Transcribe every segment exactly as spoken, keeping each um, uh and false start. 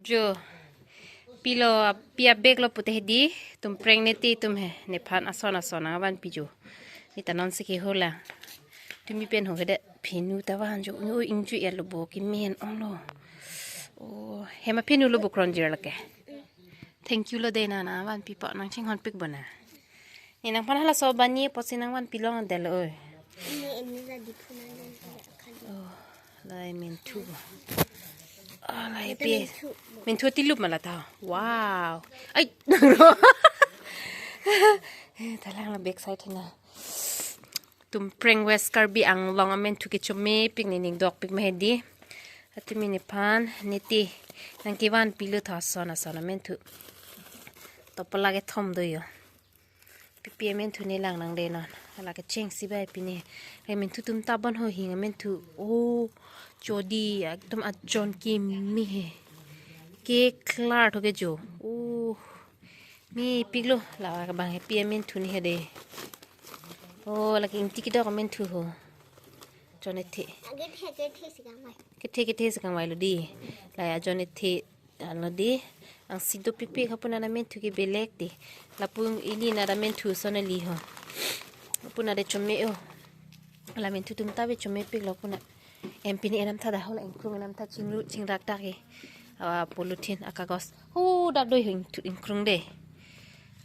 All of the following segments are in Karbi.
Jo, pilo ap-, pi abag lo pute hedi, Tumpreng neti atum he, nephan ason ason nangvanpi jo. Neta non si ke hola. Tumi pen ho kede, phinu ta van jo, o ingju ya lo bo kimen ong lo. O, hem aphinu lo bo Kronjir lake. Thank you lo de nang nangvanpi po nang chinghon pik bona. Ni nangphan halaso bani apotsi nangvanpi longdetlo oi. Ini, ini tadi punan yang tidak kan. Oh, lahai menthu. Oh, lahai Itu pe. Menthu. Menthu tilup mala ta. Wow. Ai, nang ro. Eh, talang la back side na. Tumpreng West Karbi Anglong amenthu kechomepik ni ning dokpik ma hedi. Atumi nephan neti nangkevanpi lo tha ason ason amenthu. Topola kethom do jo. Pipi amenthu ne lang nang de non. Hala kechengsi bai pine. Amenthu atum ta bon ho hing amenthu. Oh, chodi ekdom ajon kimi he. Ke klar tho ke jo. Oh. Mepik lo, la abang he pi amenthu ni hedi. Oh, lake ingti kedok amenthu ho. Jon ethe. Kethe, kethe si kangvai. Kethe, kethe si kangvai lo di. La ajon ethe, ano di. Angsi dopikpik ha puna amenthu ke belek di. Lapu ili na amenthu ason eli ho. Puna de chome o. La amenthu atum ta be chomepik lo puna. Em pini enam tha dah hol ingkrung enam tha chinglu chingrak dak ke. Awa polythene akagos. Hu dak doi hing tu ingkrung de.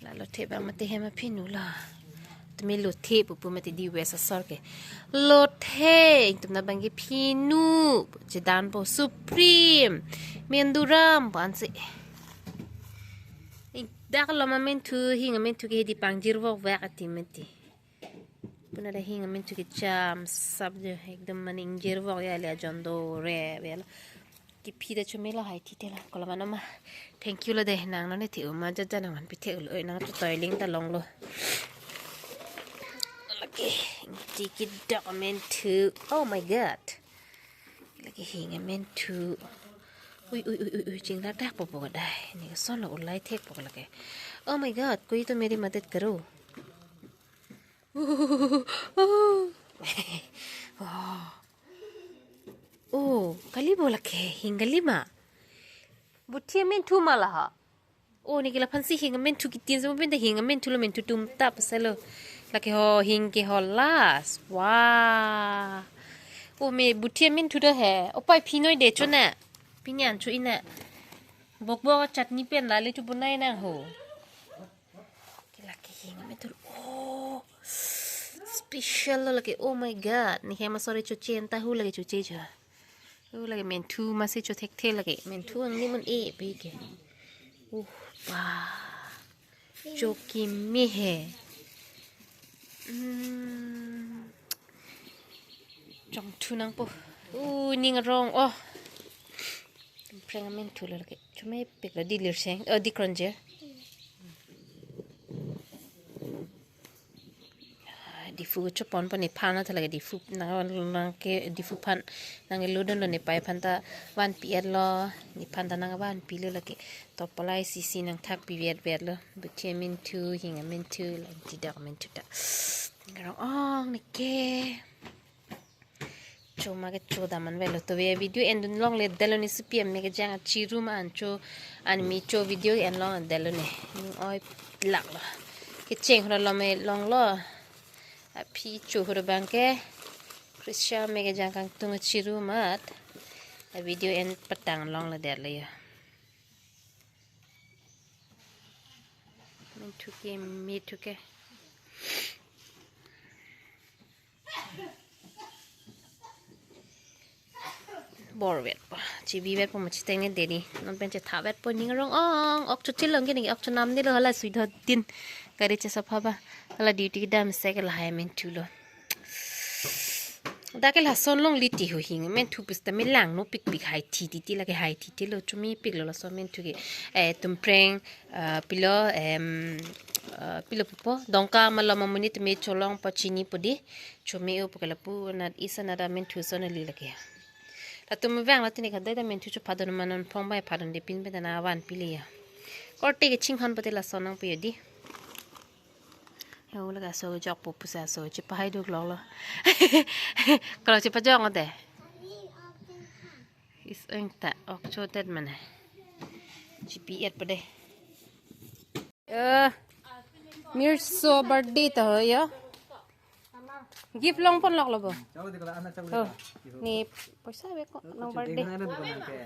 La lothe bang mate hem aphinu la. Tumi lothe pupu mate di West asor ke. Lothe ingtum na bang ke phinu. Jedan po Supreme. Menduram po ansi. Dak lo ma menthu hing amenthu ke hedi pangjir vok vek ati mati. Puna da hing amenthu ke cham sap jo ekdom mane ingjir vok ya le ajon do re velo. Kiphi da chome lo hai thi te la kola mano ma. Thank you lo de nang non ne thi uma ja ja nangvanpi the lo nang tu toiling ta long lo. Lake ingti kedok amenthu. Oh my God. Lake hing amenthu. Ui ui ui ui ui chingrak dak po po dai. Ni son lo ulai thek po lake. Oh my God. Koi to meri madet karo. Oh, kali bo lake, hing kali ma. Buthi amenthu ma la ha. Oh, neke laphan si hing amenthu kitin so penta hing amenthu lo menthu atum ta pasalo. Lake ho hing ke ho last. Wah. Oh, me buthi amenthu do he. Opai phi noi de chona. Pini an cho ina. Bok bok chutney pen la le chu bunai nang ho. Ke lake hing amenthu. Oh, special lo lake. Oh my God. Ni hem asor choche anta hu lake choche cha. Hu lake menthu masi cho thekthe lake. Menthu angni mun e pe ke. Uh, pa. Cho kimi he. Hmm. Chongthu nangpo. Uh, ning arong. Oh. Tumpreng amenthu lo lake. Chomepik lo di Lirseng. Oh, di Kronjir. Ah, Diphu chopon pon nephan ta lake Diphu nang nang ke Diphu aphan nang lo don lo nepai aphan ta vanpi et lo nephan ta nangvanpi lo lake topola isi isi nangthakpi vet vet lo buthi amenthu hing amenthu la ingti kedok amenthu ta ngarong ong neke. Choma ke cho daman velo to ve video endun longledetlo ne supi amme kejang achiru ma an cho an mi cho video en longdetlo ne. Ning oi lak lo. Kecheng hura lo me long lo. Aphi cho hura bang ke. Krisha amme kejang kangtung achiru mat. A video en patang longledetlo ya. Menthu ke, menthu ke. Bor vet po. Chibi vet po ma chiteng ne deni. Non pen chetha vet po ning arong ong. Ok cho chilong ke ning ok cho nam ni lo hala sui dho din. Gari che sapha ba. Hala duty kedam se ke lahai menthu lo. Dak ke lason longle ti ho hing amenthu pista me lang no pikpik hai thi ti ti lake hai thi ti lo chomepik lo laso amenthu ke. Eh, Tumpreng, ah, pilo, em, ah, pilo pupo. Dongka ma lo ma monit me cholong po chini po di. Chome o po ke lapu nat isa nat amenthu ason eli lake. Latum vang lo tini kadai ta menthu cho phadon ma non phong bai phadon de pin pen ta nangvanpi le ya. Korte kechinghon pute lason nangpi di. Yo lake aso jok po pusi aso chepahai duk lok lo. Kalau chepajok ngote. Is eng ta ok cho tet mane. Chipi-et pade. Eh, Mirso birthday to ho yo. Gift longpon loklo bo. Chau dikala, ana chau Oh, dikala. Ne poisa ave ko nang birthday. Dikala, ana dikala ke.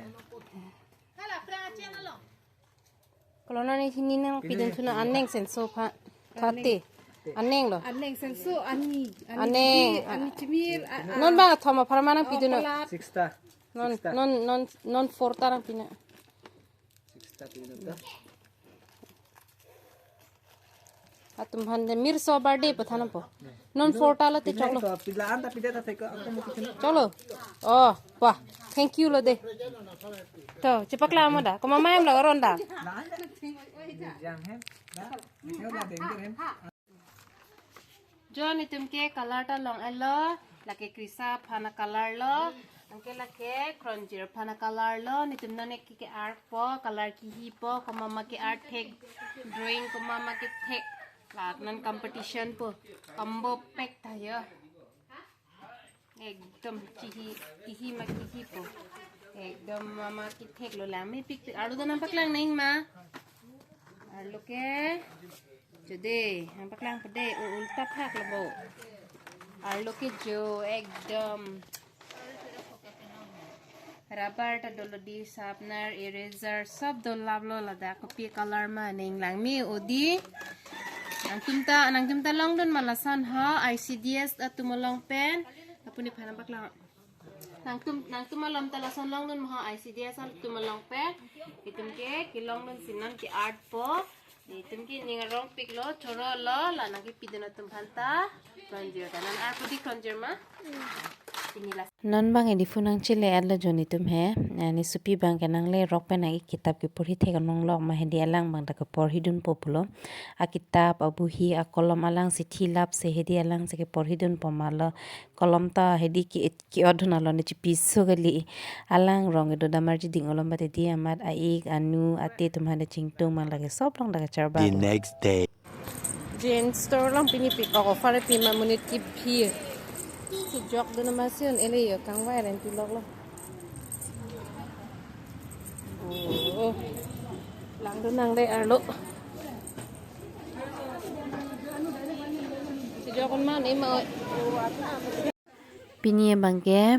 Kalau nani sini nang pidun thuna aneng senso pha thate. Aneng lo. Aneng senso, ani, ani Aneng. Titi, ani chimir, a, a, Non bang athom apar manang pidun. Palat. Sixta. Non, Sixta. Non, non, non fourta nang pina. Sixta pidun ta. Atum han de Mirso birthday pathan po. Non fourta lo te choklo. Pila anta pida ta thek ko. Choklo. Oh, wah. Thank you lo de. To, chepaklang mo da. Komat ma hem lo ronda. Jang hem. Da. Hem la dengger hem. Jo netum ke color ta long-et lo, lake krisa aphan a-color lo, anke lake kronjir aphan a-color lo, netum non ke ke-art po, color kihi po, komat ma ke-art thek, drawing komat ma kethek, la non competition po, combo pack ta yo. Ekdom kihi, kihi ma kihi po. Ekdom mama kethek lo lang. Mepik pik arlo do nangpaklang nang ma. Arlo ke. Jode, nangpaklang pade, o ulta phak lo bo. Arlo ke jo, ekdom. Rubber ta dolo di, sharpener, eraser, sob dolap lo ladak. Kopi color ma nanglang me odi. Nangtum ta, nangtum ta longdun ma lason ho, I C D S atum along pen. Apuni aphan nangpaklang. Nangtum, nangtum alom ta lason longdun ma ho, I C D S atum along pen. Itum ke, kelongdun si non ke-art po. Itum ke ning arong pik lo, choro lo, la nang kepidun atum aphan ta. Kronjir ta non art po di kronjir ma. Pini la. Non bang edi phone nangchele-et lo jo netum he. Ani supi bang ke nangle rok pen nang ik kitap keporhi thek anong lok ma hedi alang bang ta keporhidun po pulo. A kitap, a buhi, a kolom alang si thilap si hedi alang si keporhidun po ma lo. Kolom ta hedi ki, ki-otdun alone chipiso kali. Alang rong kedo damar chiding olom bate di amat a-ik, anu, ate atum han de chingtung mang lake sob long lake charbang. The next day. Jane Store along pini pik offer pima monit kephi. Chejokdun ma si un ele yo kangvai ren pilok lo. Oh, oh. Langdun nangle arlo. Chejokdun ma ne ma oi. Pini abang ke,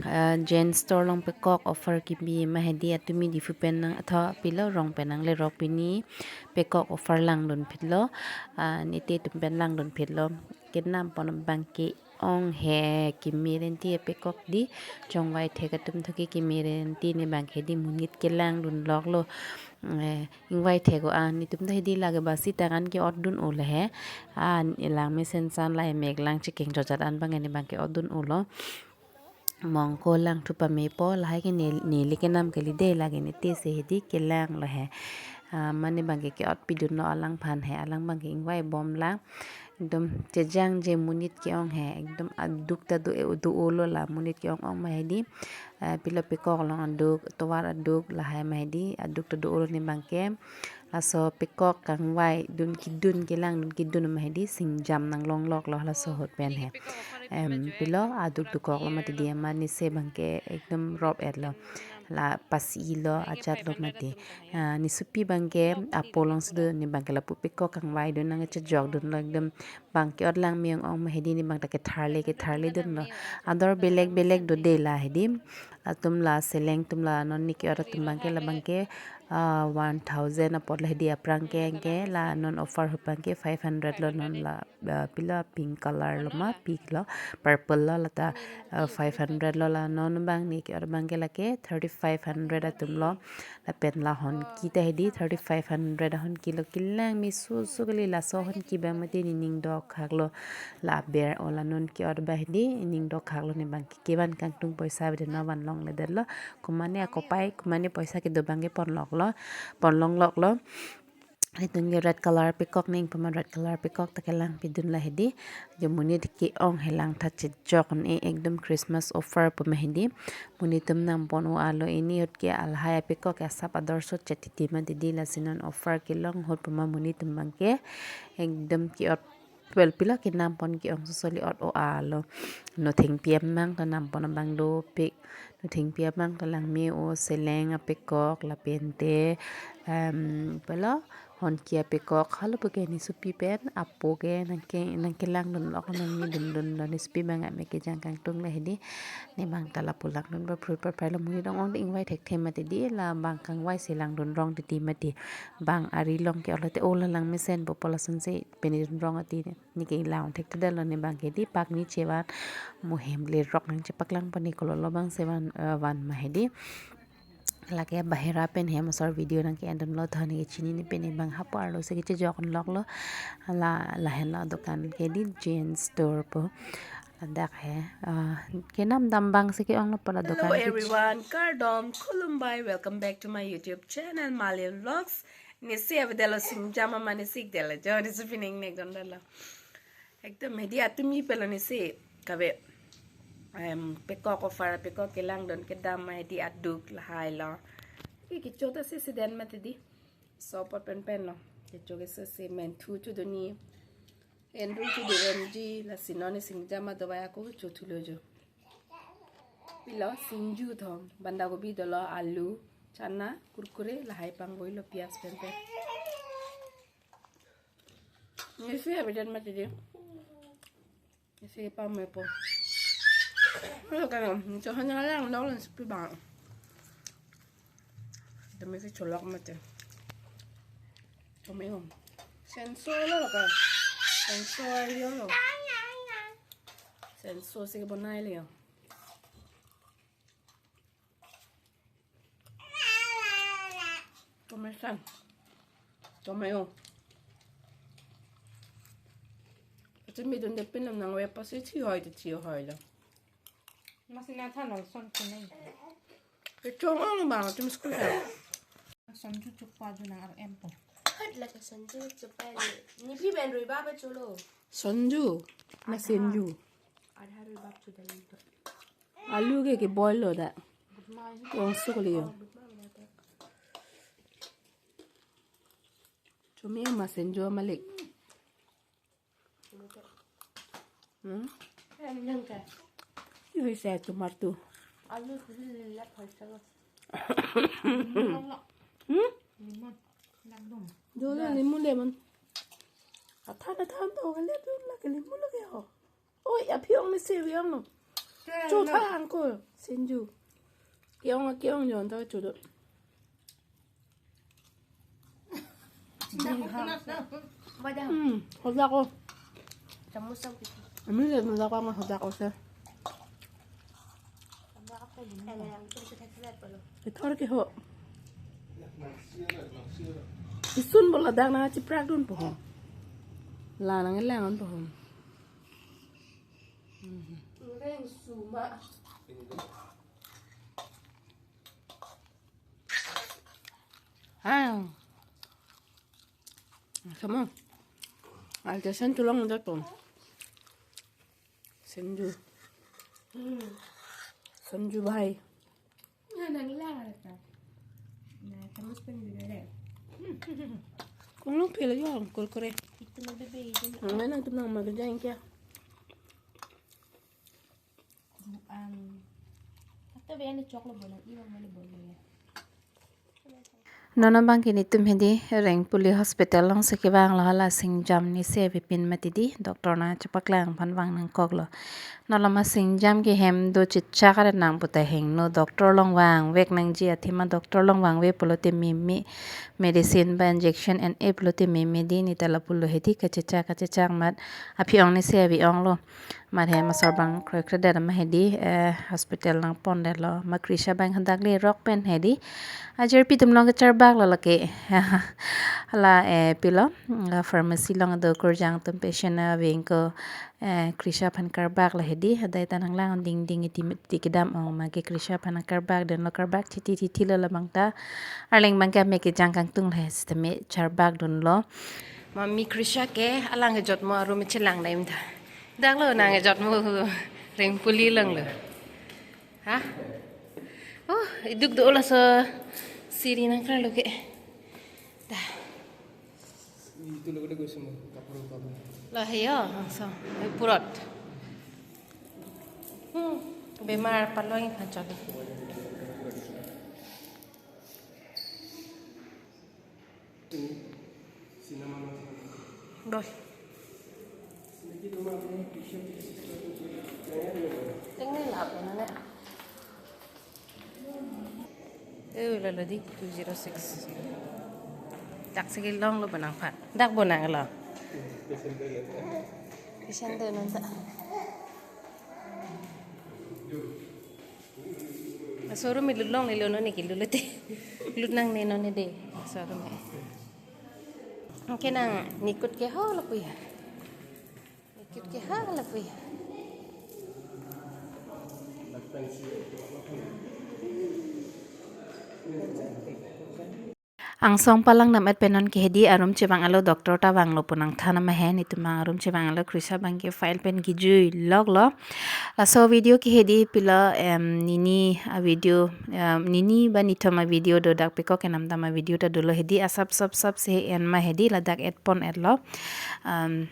ah, Jane Store along pekok offer kepi ma hedi atumi Diphu pen nang atho pilo rong pen nangle rok pini pekok offer langdun phitlo, ah, nete atum pen langdun phitlo. Kenam pon abang ke-ong he keme renti pekok di chongvai thek atum thoke keme renti ne abang ke di monit kelangdun lok lo. Eh, ingvai thek o an, netum ta hedi lake basi tang an ke-otdun o le he. An elang mesen san la emek lang chekeng chojat an abang ne abang ke-otdun o lo. Mongko lang thu pame po lahai ke ne, neli kenam kali de lake nete si hedi kelang lo he. Ah, mane abang ke ke-ot pidun lo alangphan he, alang abang ke ingvai bom lang. Ekdom chejangje monit ke-ong he, ekdom aduk ta do, do o lo la monit ke-ong ong ma hedi. Eh, pilo pekok along aduk, tovar aduk, lahai ma hedi, aduk ta do o lo ne abang ke. Laso pekok kangvai dun kedun kelangdun kedun ma hedi, singjam nang long lok lo laso ahut pen he. Em, pilo aduk dokok lo mati di amat ne se abang ke ekdom rop-et lo. La pasi lo, ajat lo mati. Ah, ne supi abang ke apo along si do ne abang ke lapu pekok kangvai dun nang chejokdun lo ekdom abang ke-ot lang me-ong ong ma hedi ne abang ta ketharle ketharledun lo. Ador belek belek do de la hedi. Atum la seleng atum la non ne ke-ot atum abang ke la abang ke, ah, one thousand apot la hedi aphrang ke ke la non offer ahut abang ke five hundred lo non la, ah, pilo pink color lo ma pink lo purple lo la ta, ah, five hundred lo la non abang ne ke-ot abang ke lake thirty five hundred atum lo. Lapen la honki ta hedi thirty five hundred ahonki lo kelang me su su kali laso honki abang mati ne ning dokhak lo la aber o la non ke-ot abang hedi ning dokhak lo ne abang ke kevan kangtung poisa bede no van longledet lo komane akopai komane poisa kedo abang ke pon lok lo pon long lok lo. Itum ke red color pekok ning pama red color pekok ta kelang pidun la hedi. Jo monit ke-ong he langtha chejok ne ekdom Christmas offer pama hedi. Monit atum nang pon o alo ini ahut ke alhai apekok ke asap ador so chetiti ma didi lasi non offer kelong ahut pama monit atum abang ke ekdom ke-ot well pilo kenam pon ke-ong sosoli ot o alo. No thengpi amang ta nam pon abang dopik. Thengpi abang ta langme-o, seleng apekok, lapente, em, pelo, honki apekok, halapu ke ne sopi pen apo ke nangke, nangkelangdun lok, nangmedun dunlo, ne sopi abang ame kejang kangtung le hedi. Ne abang ta lapu langdun ba phrut paphrai lo, monit ong-ong te ingvai thekthe mati di, labang kangvai si langdun rong titi mati. Bang ari along ke olo te, o la langmesenpo pu lasonsi pini dun rong ati ne. Ne ke langdun thekthedetlo, ne abang ke di pakni chevan, mo hem lerok nangchepaklang pon ne kololo abang si van, eh, van ma hedi. Lake bahera pen hem asor video nangke-endunlo, tho ne ke chinine pen ne abang hapu arlo si kechejok loklo. La, lahenlo adokan ke di Jane Store pu. Ladak he, ah, kenam dambang si ke-onglo pu la. Hello dokan ke everyone, kardom, khulumbai, welcome back to my YouTube channel, Malian Vlogs. Nesi avedetlo singjam amat nesi ikdetlo, jo nesi pining nek dondetlo. Ekdom hedi atumi pelo nesi kave. Em, pekok offer, pekok kelangdun kedam ma hedi aduk lahai lo. Ke kecho ta sesi den mati di. Sopot penpen lo. Kecho ke sesi menthu chodun ni. Enru chodun ji, lasi non ne singjam adovai ako chothulo jo. Pilo singju thom, banda gobi dolo, alu, chana, kurkure, lahai pangvoilo, piyaj penpen. Nesi avedetlo mati di. Nesi pamepo. Halo kan, cho hanya lang dong lang sepi bang. Demi kecholok mati. Chome-o. Senso lo kan. Senso ayo lo. Senso si bonai le yo. Tomesan. Tome-o. Ati midun de pinam nangve pasi thi hoi te thi hoi lo. Masih na than ol son kunai. Kechong ong bang, tim school ya. Sonju chukpa ju nang R M po. Hot la ke sonju chukpa ni. Ni phi ben rui ba ba chulo. Sonju. Na senju. Adha rui ba chu dali to. Alu ke ke boil lo da. Good morning. Kong suk liyo. Oh, good morning. Chome ma senju malik. Hmm? Em, yang ke. Iwi se tumar tu. Alu sili lap hai sa. Limon lo. Hmm? Limon. Lap dum. Dolo limon lemon. Athan athan to kali tu la ke limon lo ke ho. Oi, aphi ong ne se wi ong no. Ke cho no. Tha angko senju. Ke-ong ke-ong jon ta cho do. Baja. Hmm, hodak ko. Chamus sam kiti. Ami le hodak ko, ma hodak ko se. Ithor ke ho. Isun bola dak nangchiprak dun po ho. La nanglang po ho. Reng suma. Ah. Sama. Alta sen tulong dak to. Senju. Hmm. Senju bhai. Na nang lang ada ta. Na, chamus pen juga deh. Kung long pil yo, kurkure. Itu na bebe itu. Nang nang tu nang makan jang kya? Um, atau be ane choklo bola, iwa mali bola ya. Non abang ke netum hedi Rengpuli Hospital along si kevang lo, hala singjam ne se avepin mati di, doctor nangchepaklang aphan vang nangkoklo. Non lama singjam ke hem do chechak aret nang puta hingno, doctor along vangvek nangji, athema doctor along vangve pulote meme, medicine ba injection en-e pulote meme di, ne ta lapulo hedi kachechak kachechak amat aphi ong ne se ave-onglo. Amat hem asor abang kroikredet amat hedi, eh, hospital nangpondetlo. Ma Krisha abang hadak lerok pen hedi. Ajirpi atum along kecharbaklo lake. Hala, eh, pilo, ah, pharmacy along do kurjang atum patient aveng ko, eh, Krisha aphan karbaklo hedi. Adai ta nanglang dingding iti, iti kedam ong ma ke Krisha aphan karbak dunlo, karbak titi titi lo labang ta. Arleng abang ke ame kejang kangtung le sitame charbak dunlo. Mami Krisha ke alang kejotmo arum chelang daim ta. Dak lo nang kejotmo hu Rengpuli along lo. Ha? Oh, iduk do laso siri nangkralo ke. Da. Itu lo kede gue semua, kapur kapur. Lah iya, langsung. Purot. Hmm. Bemar palong iphan chole. Doi. Tengne lap na ne. Eh, lalo di two zero six. Dak si kelonglo bonang pha. Dak bonang lo. Patient do nonta. Showroom mi lut longlelo, non ne kelut lote. Lut nangne non ne de showroom mi. Anke nang nikut ke ha lapu ya. Nikut ke ha lapu ya. Angsong palang nam-et pen non ke hedi, arum chevang alo doctor ta vanglo pu nangthan ma he. Netum arum chevang alo, Krisha abang ke file pen kejui loklo. Laso video ke hedi pilo, em, nini a video, em, nini ba nithom a video do, dak pekok kenam dam a video ta dolo hedi, asap sap sap si en ma hedi, ladak et pon et lo. Em,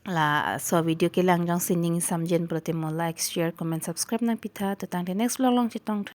laso video kelang jongsi ning samjen pulote mo like, share, comment, subscribe nangpitha. To tangte next vlog along chetong thu.